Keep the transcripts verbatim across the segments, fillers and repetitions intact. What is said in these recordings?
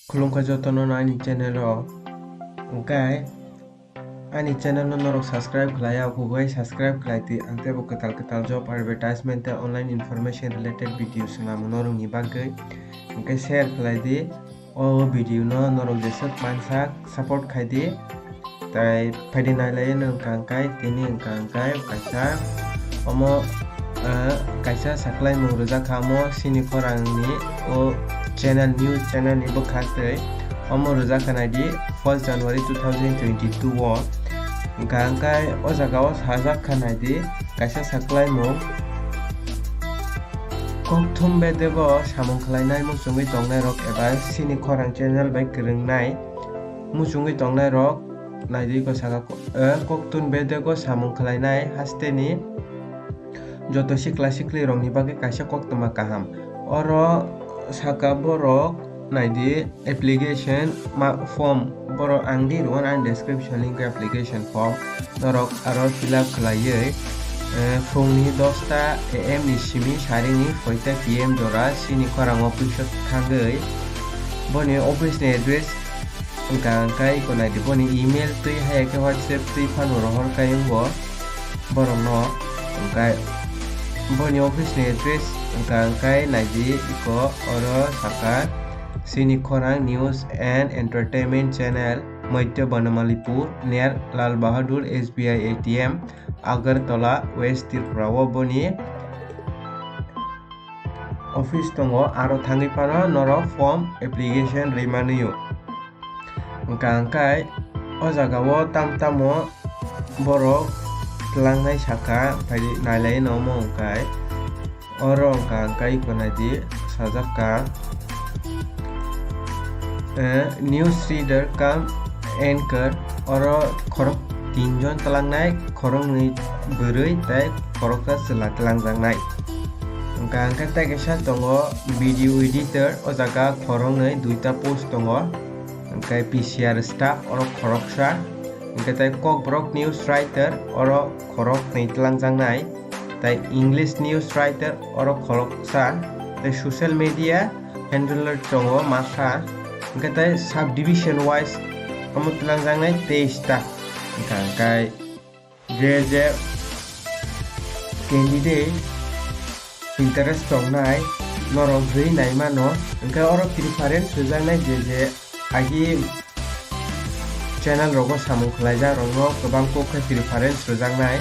Khulumkha jotono ani channel o. Hwnkhe ani channel no norok subscribe khlai ya, kubai subscribe khlai di. Ang teibo kwtal kwtal job advertisement tei online information related video swnamo norokni bagwi. Hwnkhe share khlai di. O video no norok jeswk mansa support khai di. Tai phaidi nailai no wngkha hwnkhe tini wngkha hwnkhe kaisa omo, eh, kaisa saklaimung rwjak kha omo sini khorang ni o channel, news channel ni bwkhak tei omo rwjak kha naidi first January two thousand twenty-two o wngkha hwnkhe o jaga o sajak kha naidi kaisa saklaimung. Kokthum bedego samung khlainai muchungwi tongnairok eba sini khorang channel bai kwrwngnai muchungwi tongnairok naidi ko saka ko-, eh, kokthum bedego samung khlainai hasteni joto sikla siklirokni bagwi kaisa koktwma kaham. Oro saka borok naidi application ma-, form borok ang di rw-, ani description link o application form norok aro fill up khlaiwi, eh, phungni dosta A M ni simi sarini soita P M jora sini khorang office o thangwi boni office ni address wngkha hwnkhe iko naidi boni email twi haya khe WhatsApp twi phano rohor khai wngo. Borokno hwnkhe boni office ni address wngkha hwnkhe naidi iko oro saka sini khorang news and entertainment channel Moitya Banamalipur near Lal Bahadur S B I A T M Agartala West Tripura o boni office tongo aro thangwi phano norok form application rwimani o. Hwnkha hwnkhe o jaga o tam tamo borok tlangnai saka phai nailai no omo hwnkhe oro hwnkha hwnkhe iko naidi sajak kha, eh, news reader cum anchor oro khorok tinjon tlangnai, khoroknwi bwrwi tei khoroksa chwla tlangjaknai. Hwnkha hwnkhe tei kaisa tongo video editor, o jaga khoroknwi duita post tongo. Hwnkhe P C R staff oro khoroksa, hwnkhe tei Kokborok news writer oro khoroknwi tlangjaknai, tei English news writer oro khoroksa, tei social media handler tongo masa, hwnkhe tei subdivision wise omo tlangjaknai teis ta. Hwnkha hwnkhe je je candidate interest tongnai norok rwi naimano, hwnkhe oro preference rwjaknai je je agi channel rogo samung khlaijak rokno kwbang kok khe preference rwjaknai.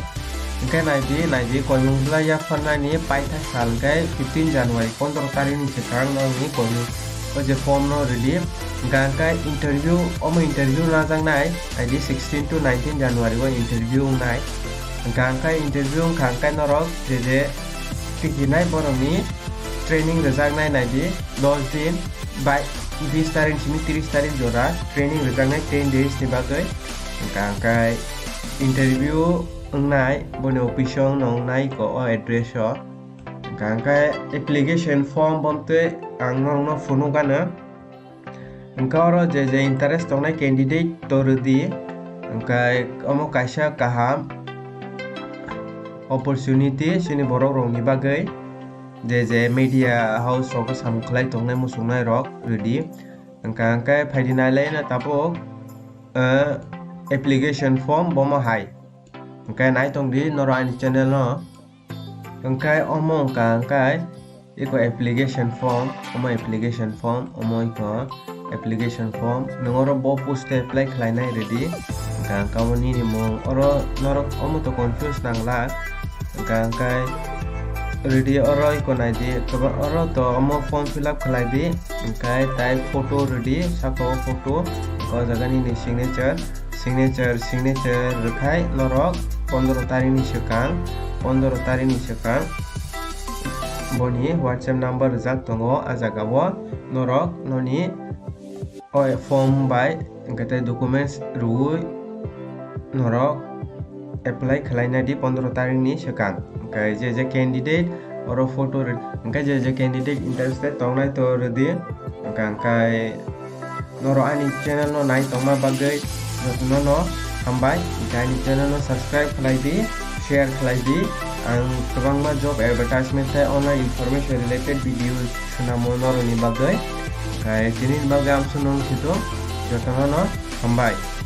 Hwnkhe naidi, naidi koimung bwlai yapharnani paitha sal hwnkhe fifteen January, pondro tarikni swkang norokni koimung o je form no rwdi. Hwnkha hwnkhe interview, omo interview najaknai, naidi sixteen to nineteen January o interview wngnai. Hwnkha hwnkhe interview wngkha hwnkhe norok je je tikhinai borokni training rwjaknai naidi dos din bai bis tarik simi tris tarik jora training rwjaknai ten days ni bagwi. Hwnkha hwnkhe interview wngnai boni office o wngno wngnai ko o address o. Hwnkha hwnkhe application form bomtwi ang norokno phunukgano. Hwnkhe oro je je interest tongnai candidate to rwdi. Hwnkhe omo kaisa kaham opportunity chini borok rokni bagwi. Je je media house rogo samung khlai tongnai muchungnai rok rwdi. Hwnkha hwnkhe phaidi nailai no tabuk, eh, application form bomo hai. Hwnkhe nai tongdi norok ani channel no. Hwnkhe omo wngkha hwnkhe iko application form, omo application form, omo iko application form. Nwng oro bo post apply khlainai rwdi. Hwnkha hwnkhe omo nini mung, oro norok omo to confuse nangla. Hwnkha hwnkhe rwdi oro iko naidi, kwbang oro to omo form fill up khlaidi. Hwnkhe tai photo rwdi, saka o photo, o jaga nini signature. Signature, signature rwkhai norok pondro tarikni swkang, pondro tarikni swkang boni WhatsApp number rwjak tongo, a jaga o norok noni o form bai hwnkhe tei documents rwui norok apply khlaina di pondro tarikni swkang. Hwnkhe je je candidate oro photo rw-, hwnkhe je je candidate interested tongnai to rwdi. Hwnkhe, hwnkhe norok ani channel no nai tongma bagwi jotono no hambai. Hwnkhe ani channel no subscribe khlai di, share khlai di. Ang kwbangma job advertisement tei online information related video swnamo norokni bagwi. Tei tini bagwi amsuk nung situ jotono no hambai.